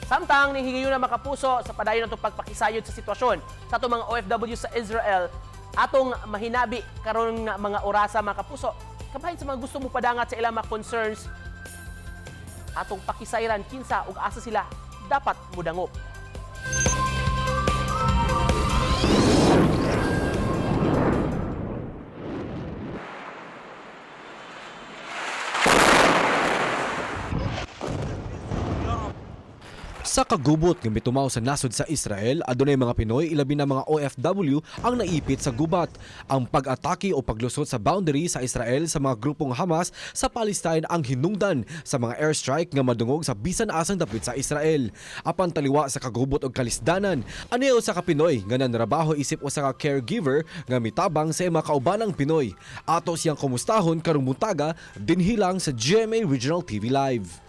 Samtang nihigayon na, mga kapuso, sa padayon natong pagpakisayod sa sitwasyon sa atong mga OFW sa Israel, atong mahinabi karon nga mga orasa, mga kapuso. Kabahin sa mga gusto mo padangat sa ilang mga concerns, atong pakisayran kinsa ug asa sila dapat mudangop. Sa kagubot nga mitumaw sa nasod sa Israel, adunay mga Pinoy, ilabi na mga OFW, ang naipit sa gubat. Ang pag-atake o paglusot sa boundary sa Israel sa mga grupong Hamas sa Palestine ang hinungdan sa mga airstrike nga madungog sa bisan asang dapit sa Israel. Apan taliwa sa kagubot og kalisdanan, aniyo sa ka Pinoy nga nanrabaho isip usa ka caregiver nga mitabang sa mga kaubanang Pinoy. Ato siyang kumustahon karong buntaga dinhi lang sa GMA Regional TV Live.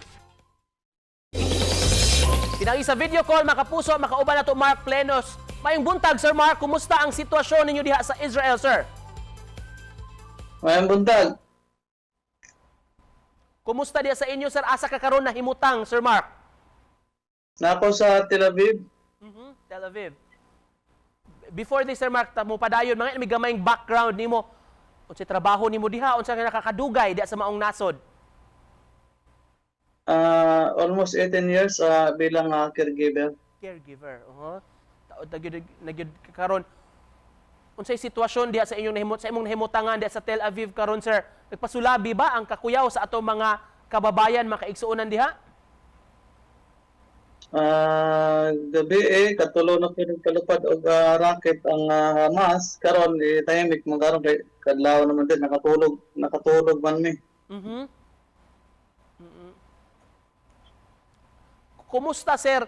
Pinagi sa video call, mga kapuso, makauban nato Mark Plenos. Mayong buntag, Sir Mark, kumusta ang sitwasyon ninyo diha sa Israel, sir? Mayong buntag. Kumusta diha sa inyo, sir? Asa ka karon nahimutang, Sir Mark? Nako sa Tel Aviv. Tel Aviv. Before this, Sir Mark, mo padayon mga may gamayng background nimo. Unsay trabaho nimo diha, unsa ka nakakadugay diha sa maong nasod? Almost 18 years bilang caregiver. Caregiver. Taod na gyud na gyud ka karon. Unsay sitwasyon diha sa inyong nahimot sa imong nahimutangan diha sa Tel Aviv karon, sir? Nagpasulabi ba ang kakuyaw sa atong mga kababayan, mga kaigsuonan diha? Gabi eh, katulo na po nagkalupad og rocket ang Hamas. Karon eh, tahimik man karon kay kadlaw naman din nakatulog, nakatulog man mi. Kumusta, sir,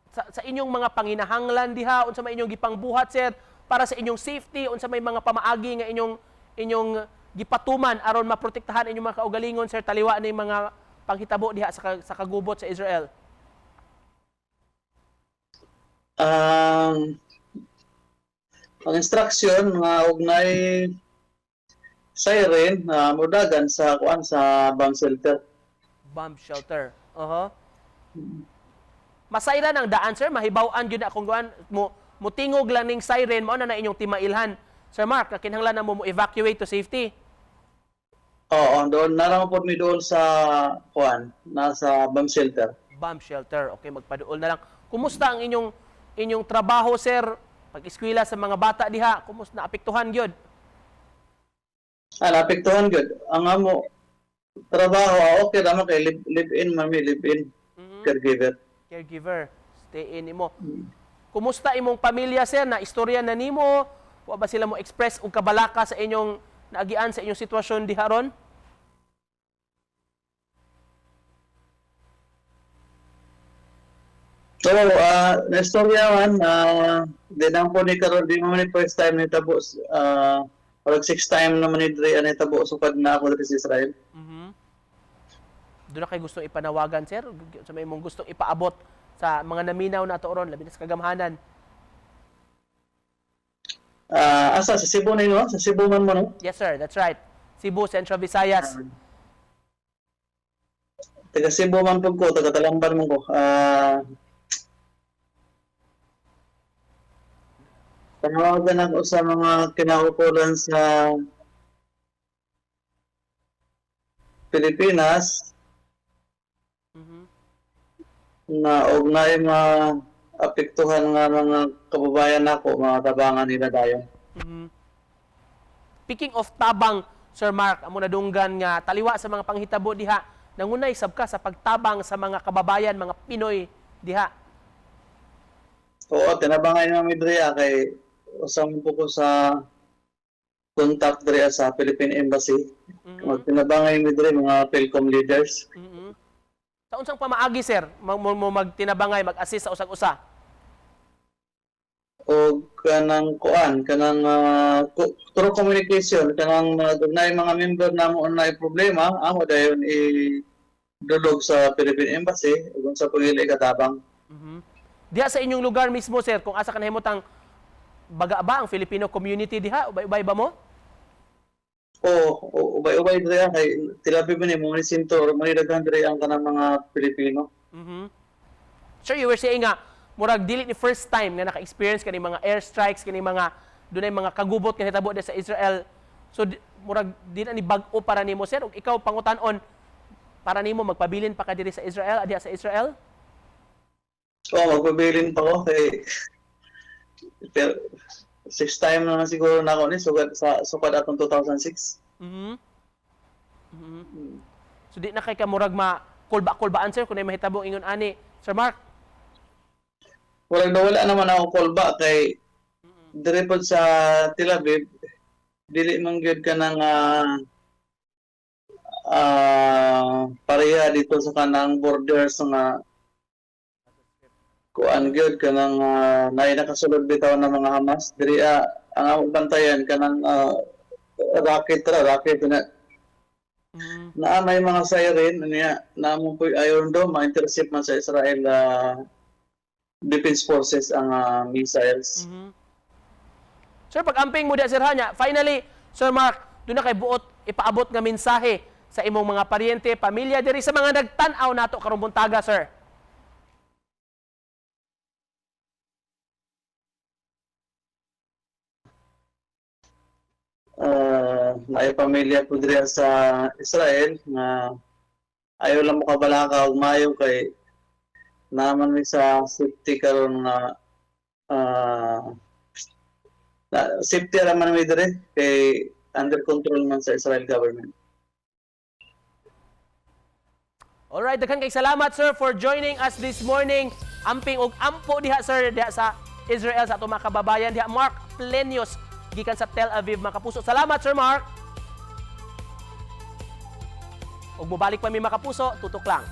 sa inyong mga panginahanglan diha, unsa may inyong gipangbuhat, sir, para sa inyong safety, unsa may mga pamaagi nga inyong inyong gipatuman aron maprotektahan inyong mga kaugalingon, sir, taliwa ni mga panghitabo diha sa kagubot sa Israel? Ang instruction nga og nay siren, mudagan sa kuan, sa bomb shelter. Bomb shelter. Masayran ang daan, sir, mahibaw-an gyud akong kuan mo mutingog lang ning siren, mao na na inyong timailhan. Sir Mark, kinahanglan na mo mo evacuate to safety. Oo, doon naram po mi doon sa kuan, nasa bomb shelter. Bomb shelter. Okay, magpaduol na lang. Kumusta ang inyong inyong trabaho, sir? Pag-eskwela sa mga bata diha, kumusta, naapektuhan gyud? Ah, naapektuhan gyud. Ang amo trabaho, okay ra man kay live in man mi, live in caregiver. Caregiver, stay in imo. Kumusta imong pamilya, sir? Na istorya na nimo? Wa ba sila mo express og kabalaka sa inyong naagian sa inyong sitwasyon diha ron? So, na istorya man, di lang po ni karon, di mo ni first time ni tabo, parang sixth time naman ni diri ani tabo sukad na ako diri sa Israel. Doon na kay gustong ipanawagan, sir? Sa may imong gustong ipaabot sa mga naminaw na ron, labi na sa kagamhanan. Asa sa Cebu ni, no? Sa Cebu man mo, no? Yes, sir, that's right. Cebu, Central Visayas. Taga Cebu man pud ko, taga Talamban man ko. Panawagan ako sa mga kinaukulan sa Pilipinas na og naay maapektuhan nga mga kababayan nako, mga tabangan nila dayon. Speaking of tabang, Sir Mark, amo nadunggan nga taliwa sa mga panghitabo diha, nangunay sab ka sa pagtabang sa mga kababayan, mga Pinoy diha. Oo, tinabangan ni Mami Drea kay usa man po ko sa contact drea sa Philippine Embassy. Magtinabangay mi dre mga Philcom leaders. Sa unsang pamaagi, sir, mo magtinabangay, mag-assist sa usag-usa? O kanang kuan, kanang through communication, kanang dunay mga member namo na problema, amo dayon i dulog sa Philippine Embassy ug sa pagili katabang. Diha sa inyong lugar mismo, sir, kung asa ka nahimutang, baga ba ang Filipino community diha? Ubay-ubay ba mo? O ubay-ubay dre kay Tel Aviv ni mo ni sentro mo ni daghan dre ang kanang mga Pilipino. Sir, you were saying nga murag dili ni first time nga naka-experience kani mga airstrikes, kani mga dunay mga kagubot nga nahitabo sa Israel. So murag di na ni bag-o para nimo, sir. Ug ikaw, pangutan-on para nimo, magpabilin pa ka diri sa Israel, adiha sa Israel? Oh, magpabilin pa ko kay pero six time na siguro na ako ni sugad sa sukad atong 2006. So di na kay ka murag ma kulba-kulbaan, sir, kung nay mahitabo ingon ani, Sir Mark? Walang nawala naman ako kolba kay dire pod sa Tel Aviv, dili man gyud ka nang pareha dito sa kanang borders nga kuan gyud, kanang naay nakasulod bitaw ng mga Hamas diri. Ang among bantayan kanang rocket ra, rocket na. Naa may mga siren niya na mo po Iron Dome, ma-intercept man sa Israel Defense Forces ang missiles. Sir, pag-amping mo diha, sir, hanya, finally, Sir Mark, doon na kay buot ipaabot nga mensahe sa imong mga paryente, pamilya diri, sa mga nagtan-aw nato karong buntaga, sir. Naay pamilya po diri sa Israel nga ayaw lang mo kabalaka og maayo kay naman mi sa safety karon nga safety ra man mi diri kay under control man sa Israel government. Alright, daghan kay salamat, sir, for joining us this morning. Amping og ampo diha, sir, diha sa Israel sa atong mga kababayan diha. Mark Plenios gikan sa Tel Aviv, mga kapuso. Salamat, Sir Mark. Ug mobalik pa mi, mga kapuso, tutok lang.